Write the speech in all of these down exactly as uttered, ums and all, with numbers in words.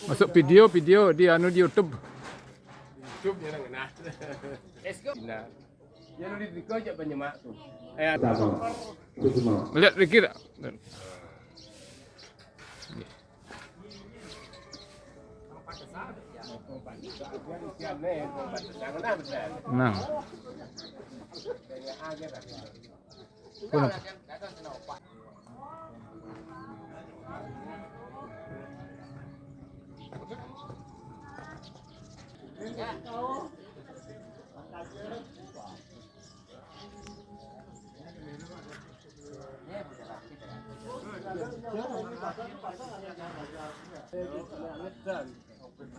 Masuk video, video di anu, di YouTube. YouTube ya, nang kena. Let's go. Nah. Ya, lu di Biko aja penyemak tuh. Eh, melihat Ricky tak? Nah. Pun apa?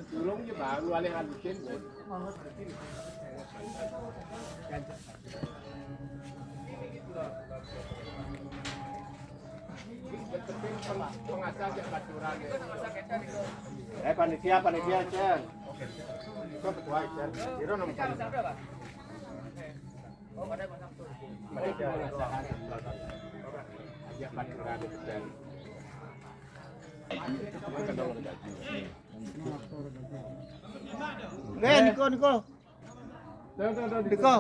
Tulung je, Bang, lu alih halusin, Bang. Pengasah cek baturan, ya. Eh, panitia, panitia, Cen. Itu ketua, Cen. Kira nomor panitia. Panitia pengasahan. Ajak baturan, Cen. Nggih, niko, niko. Tuh, tuh, tuh, niko.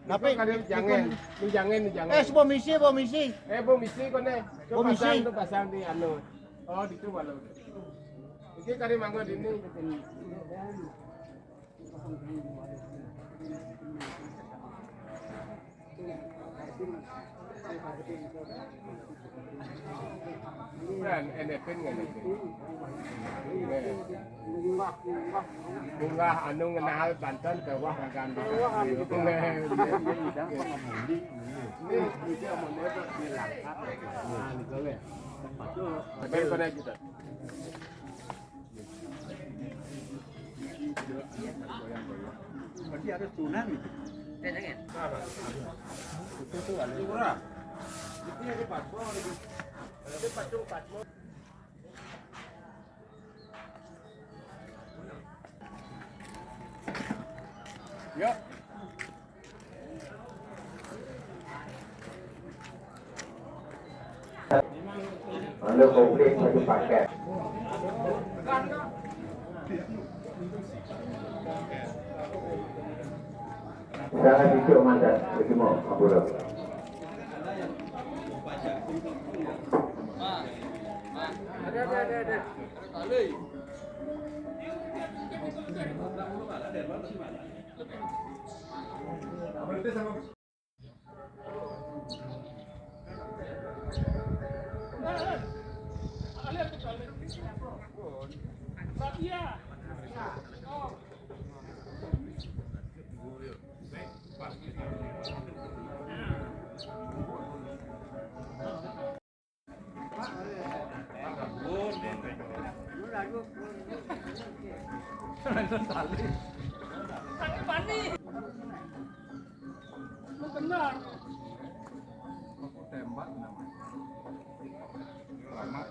Tapi niko kali niko jangan, niko. Ini jangan, ini jangan. Eh, si Bomisi, Bomisi. Eh, Bomisi kone. Tuh Bomisi. Pasang, tuh pasang di anu. Oh, di itu malu. Iki kali manggon ini. Kan, N F N kan itu. Bunga anu ngenal Banten ke wah, kan. Ini bisa mendapat di langkah. Nah, gitu ya. Sampai pada kita. Berarti harus turunan gitu. Itu tuh ada. Murah. Itu yang di Patmo, itu. Itu Patmo, Patmo. Yuk. Anu komplit satu paket. Salah cucuk mantan, ketemu, ampura. Tapi panik. Lu benar. Aku tembak namanya. Lama.